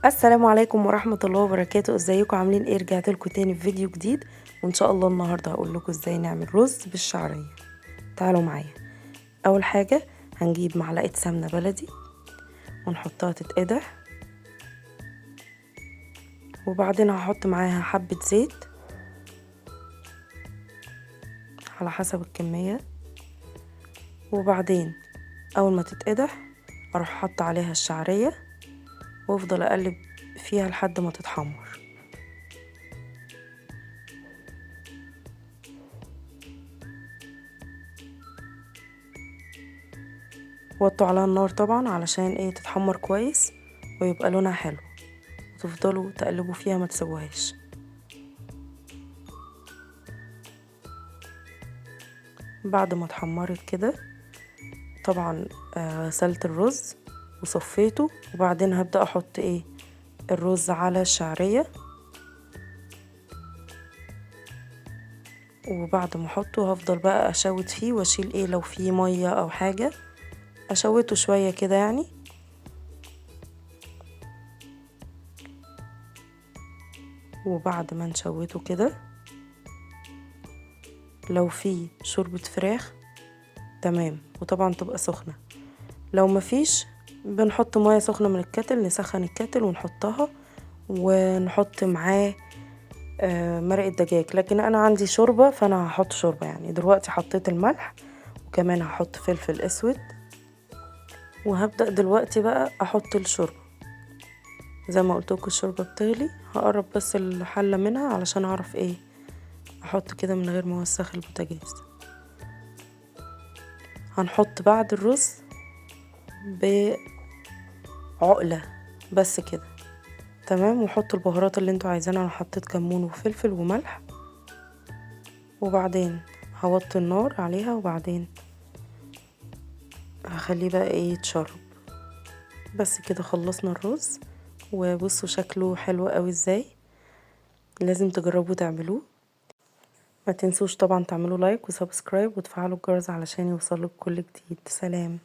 السلام عليكم ورحمة الله وبركاته. ازيكم عاملين ايه؟ رجعت لكم تاني في فيديو جديد، وان شاء الله النهارده هقول لكم ازاي نعمل رز بالشعرية. تعالوا معايا. اول حاجة هنجيب معلقة سمنة بلدي ونحطها تتقدح، وبعدين هحط معاها حبة زيت على حسب الكمية، وبعدين اول ما تتقدح اروح حاطه عليها الشعرية وافضل اقلب فيها لحد ما تتحمر. وطوا عليها النار طبعا علشان ايه تتحمر كويس ويبقى لونها حلو، وتفضلوا تقلبوا فيها ما تسووهاش. بعد ما اتحمرت كده طبعا غسلت الرز وصفيته، وبعدين هبدأ احط ايه الرز على الشعرية، وبعد ما احطه هفضل بقى اشوت فيه واشيل ايه لو فيه مية او حاجة، اشوته شوية كده يعني. وبعد ما نشوته كده لو فيه شوربة فراخ تمام، وطبعا تبقى سخنة، لو مفيش بنحط مية سخنة من الكاتل، نسخن الكاتل ونحطها، ونحط معاه مرقة دجاج. لكن انا عندي شوربة فانا هحط شوربة يعني. دلوقتي حطيت الملح، وكمان هحط فلفل اسود، وهبدأ دلوقتي بقى احط الشوربة. زي ما قلت لكم الشوربة بتغلي، هقرب بس الحلة منها علشان اعرف ايه احط كده من غير ما اوسخ البوتاجاز. هنحط بعد الرز بعقلة بس كده تمام، وحطوا البهارات اللي انتوا عايزينها. انا حطيت كمون وفلفل وملح، وبعدين هوطي النار عليها، وبعدين هخليه بقى ايه يتشرب. بس كده خلصنا الرز، وبصوا شكله حلو قوي ازاي. لازم تجربوا تعملوه. ما تنسوش طبعا تعملوا like و subscribe وتفعلوا الجرس علشان يوصلكوا كل جديد. سلام.